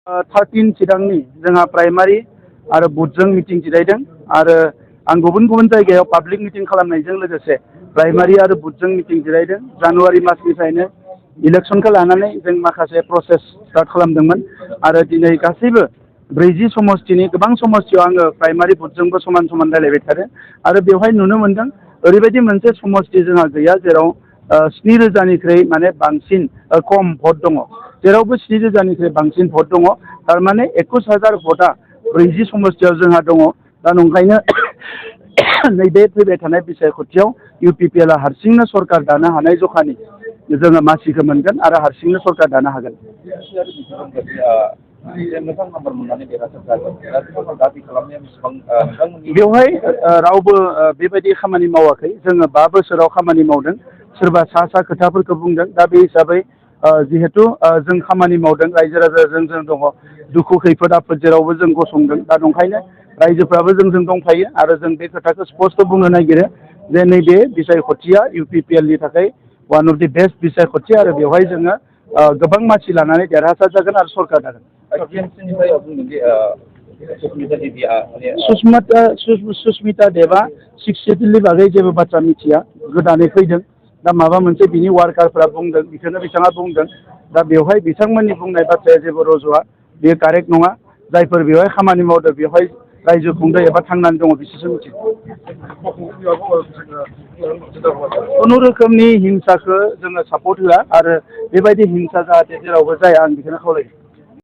13 चिरांनि जोंहा प्राइमारि आरो बुथजों मिटिं जिरायदों आरो आं गुबुन गुबुन जायगायाव पाब्लिक मिटिं खालामनायजों लोगोसे प्राइमारि आरो बुथजों मिटिं जिरायदों। जानुवारि मासनिफ्रायनो इलेक्सनखौ लानानै जों माखासे प्रसेस स्टार्ट खालामदोंमोन आरो दिनै गासैबो 40 समष्टिनि गोबां समष्टियाव आङो प्राइमारि बुथजोंबो समान समान रायलायबाय थादों आरो बेवहाय नुनो मोनदों ओरैबायदि मोनसे समष्टि जोंहा गैया जेराव 7,000निख्रुइ माने बांसिन खम भट दङ। जेरावबो 7,000निख्रुइ बांसिन भट दङ। थारमाने 21,000 भटआ 40 समष्टियाव जोंहा दङ। दा नंखायनो नैबे फैबाय थानाय बिसायख'थियाव इउपिपिएलआ हारसिंनो सरकार दानो हानाय जखानि जोङो मासिखौ मोनगोन आरो हारसिंनो सरकार दानो हागोन। बेवहाय रावबो बेबायदि खामानि मावाखै। जोङो 5 बोसोराव खामानि मावदों। सोरबा सा खोथाफोरखौ बुंदों। दा बे हिसाबै जिहेथु जों खामानि मावदों, रायजो राजाजों जों दङ, दुखु खैफोद आफोद जेरावबो जों गसंदों। दा नंखायनो रायजोफ्राबो जोंजों दंफायो आरो जों बे खोथाखौ स्पस्ट बुंनो नागिरो जे नैबे बिसायख'थिया इउपिपिएलनि थाखाय वान अफ दि बेस्ट बिसायख'थि आरो बेवहाय जोङो गोबां मानसि लानानै देरहासार जागोन आरो सरकार दागोन। सुस्मिता देबआ 6 सिडुलनि बागै जेबो बाथ्रा मिथिया, गोदानै फैदों। दा माबा मोनसे बिनि वार्कारफ्रा बुंदों, बेखौनो बिथाङा बुंदों। दा बेवहाय बिथांमोननि बुंनाय बाथ्राया जेबो रज'आ, बेयो कारेक्ट नङा। जायफोर बेवहाय खामानि मावदों, बेवहाय रायजो खुंदों एबा थांनानै दङ बिसोरसो मिथिगौ। खुनु रोखोमनि हिंसाखौ जोङो सापर्ट होआ आरो बेबायदि हिंसा जाहाथे जेरावबो जाया आं बेखौनो खावलायो।